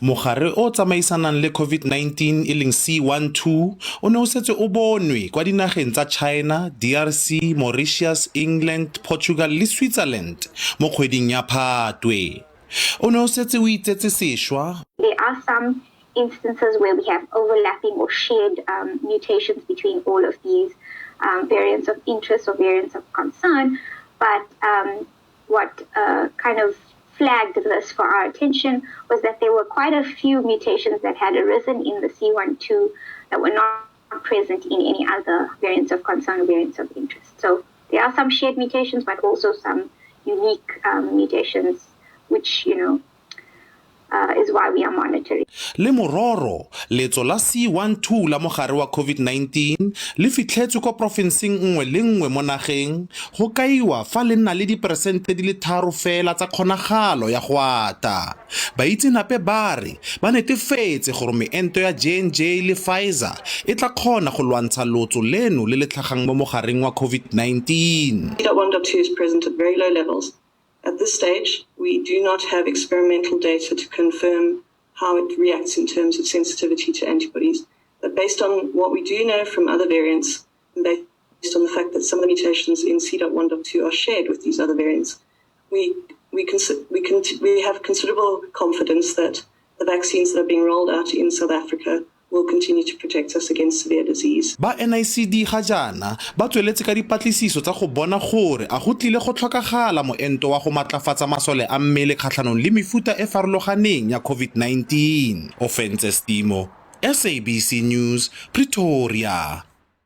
Mogare o o tsamaisanang le COVID-19 e leng C12 o ne o setse o bonwe kwa dinageng tsa China, DRC, Mauritius, England, Portugal le Switzerland mo kgweding ya Phatwe. O ne o setse o itsetse sešwa. There are some instances where we have overlapping or shared um, mutations between all of these um, variants of interest or variants of concern, but um, what uh, kind of flagged this for our attention was that there were quite a few mutations that had arisen in the C12 that were not present in any other variants of concern or variants of interest. So there are some shared mutations, but also some unique um, mutations, which, you know, uh, is why we are monitoring. Le mororo letso la C12 la mogare wa COVID-19 le fitlhetswe kwa porofenseng nngwe le nngwe mo nageng, go kaiwa fa le nna le diperesente di le tharo fela tsa kgonagalo ya go ata. Baitsenape ba re ba netefetse gore meento ya JNJ le Pfizer e tla kgona go lwantsha lotso leno le le tlhagang mo mogareng wa COVID-19. C.1.2 is present at very low levels. At this stage, we do not have experimental data to confirm how it reacts in terms of sensitivity to antibodies. But based on what we do know from other variants, and based on the fact that some of the mutations in C.1.2 are shared with these other variants, we, we, we, can, we have considerable confidence that the vaccines that are being rolled out in South Africa will continue to protect us against severe disease. Ba NICD ga jaana ba tsweletse ka dipatlisiso tsa go bona gore a go tlile go tlhokagala moento wa go matlafatsa masole a mmele kgatlhanong le mefuta e farologaneng ya COVID-19. Ofentse Stimo, SABC News, Pretoria.